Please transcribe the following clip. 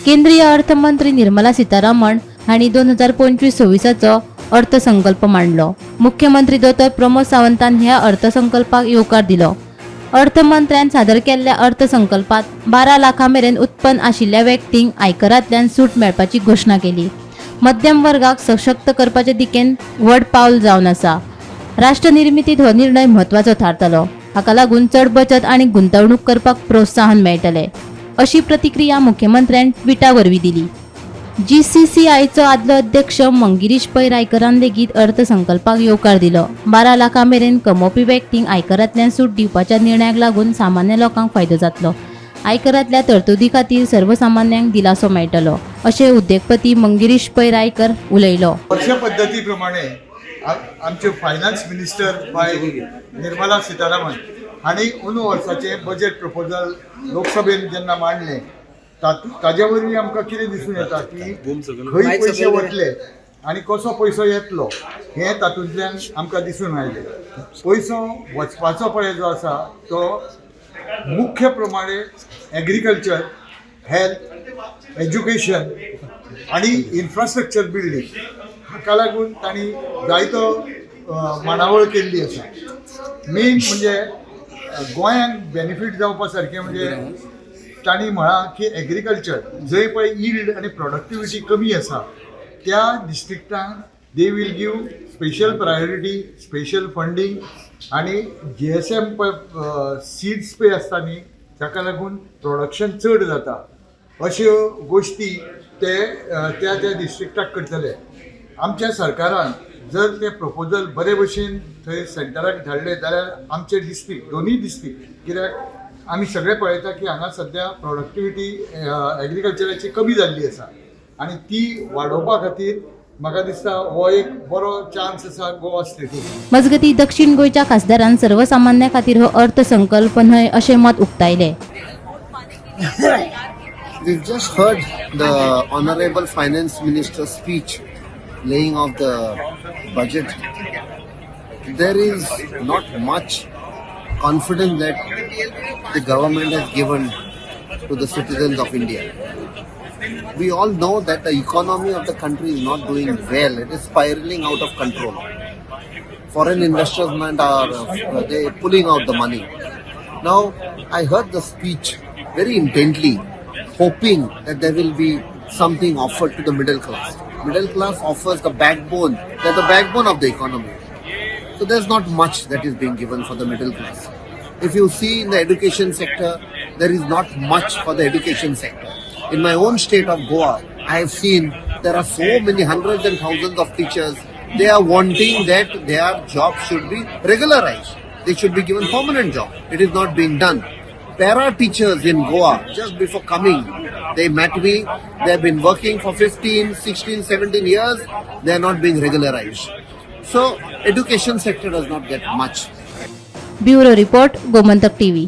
केंद्रीय अर्थमंत्री निर्मला सीतारामन हांणी 2025-26चो अर्थसंकल्प मांडलो. मुख्यमंत्री दोतोर प्रमोद सावंतान ह्या अर्थसंकल्पाक येवकार दिलो. अर्थमंत्र्यान सादर केल्ल्या अर्थसंकल्पात 12 लाखां मेरेन उत्पन्न आशिल्ल्या व्यक्तींक आयकरांतल्यान सूट मेळपाची घोशणा केली. मध्यम वर्गाक सशक्त करपाचे दिकेन व्हड पावल जावन आसा. राष्ट्रनिर्मितीत हो निर्णय म्हत्वाचो थारतलो. हाका लागून चड बचत आनी गुंतवणूक करपाक प्रोत्साहन मेळटले, अशी प्रतिक्रिया मुख्यमंत्र्यान ट्विटा वरवीं दिली. जीसीसीआयचो आदलो अध्यक्ष मंगिरीश पै रायकरान लेगीत अर्थसंकल्पाक येवकार दिलो. 12 लाखां मेरेन कमोवपी व्यक्तींक आयकरांतल्यान सूट दिवपाच्या निर्णयाक लागून सामान्य लोकांक फायदो जातलो. आयकरांतल्या तरतुदी खातीर सर्वसामान्यांक दिलासो मेळटलो, अशें उद्देगपती मंगिरीश पै रायकर उलयलो. वर्ष पद्दतीप्रमाणे आमचे फायनान्स मिनिस्टर बाय निर्मला सीतारामन हांणी अंदू वर्साचें बजेट प्रपोजल लोकसभेन जेन्ना मांडलें, ताजे वरवीं आमकां कितें दिसून येता की खंय पयशे वतले आनी कसो पयसो येतलो, हें तातूंतल्यान आमकां दिसून आयलें. पयसो वचपाचो पळय जो आसा, तो मुख्य प्रमाणे एग्रीकल्चर, हेल्थ, एज्युकेशन आनी इन्फ्रास्ट्रक्चर बिल्डींग, हाका लागून तांणी जायतो मांडावळ केल्ली आसा. मेन म्हणजे गोंयांक बेनिफीट जावपा सारकें म्हणजे तांणी म्हळां की एग्रीकल्चर, जंय पळय यील्ड आनी प्रोडक्टिविटी कमी आसा, त्या डिस्ट्रिक्टांक they will give special priority, special funding आनी जीएसएम पळय सीड्स पळय आसता न्ही, ताका लागून प्रोडक्शन चड जाता, अश्यो गोश्टी ते त्या त्या डिस्ट्रिक्टाक करतले. आमच्या सरकारान जर ते प्रपोजल बरे भशेन थंय सेंटराक धाडले जाल्यार आमचे डिस्ट्रिक्ट, दोनूय डिस्ट्रिक्ट, कित्याक आमी सगळे पळयता की हांगा सद्या प्रोडक्टिविटी एग्रीकल्चराची कमी जाल्ली आसा आनी ती वाडोवपा खातीर म्हाका दिसता हो एक बरो चान्स आसा गोवा स्टेटीक. मजगती, दक्षिण गोंयच्या खासदारान सर्वसामान्या खातीर हो अर्थसंकल्प न्हय अशें मत उक्तायलें. We've just heard the Honorable Finance Minister's speech laying off the budget. There is not much confidence that the government has given to the citizens of India. We all know that the economy of the country is not doing well. It is spiraling out of control. Foreign investment are they pulling out the money. Now, I heard the speech very intently, hoping that there will be something offered to the middle class. Middle class offers the backbone, they're the backbone of the economy. So there's not much that is being given for the middle class. If you see in the education sector, there is not much for the education sector. In my own state of Goa, I have seen there are so many hundreds and thousands of teachers. They are wanting that their job should be regularized. They should be given permanent job. It is not being done. Para teachers in Goa, just before coming, they met me. They have been working for 15, 16, 17 years. They are not being regularized. So, education sector does not get much. Bureau report, Gomantak TV.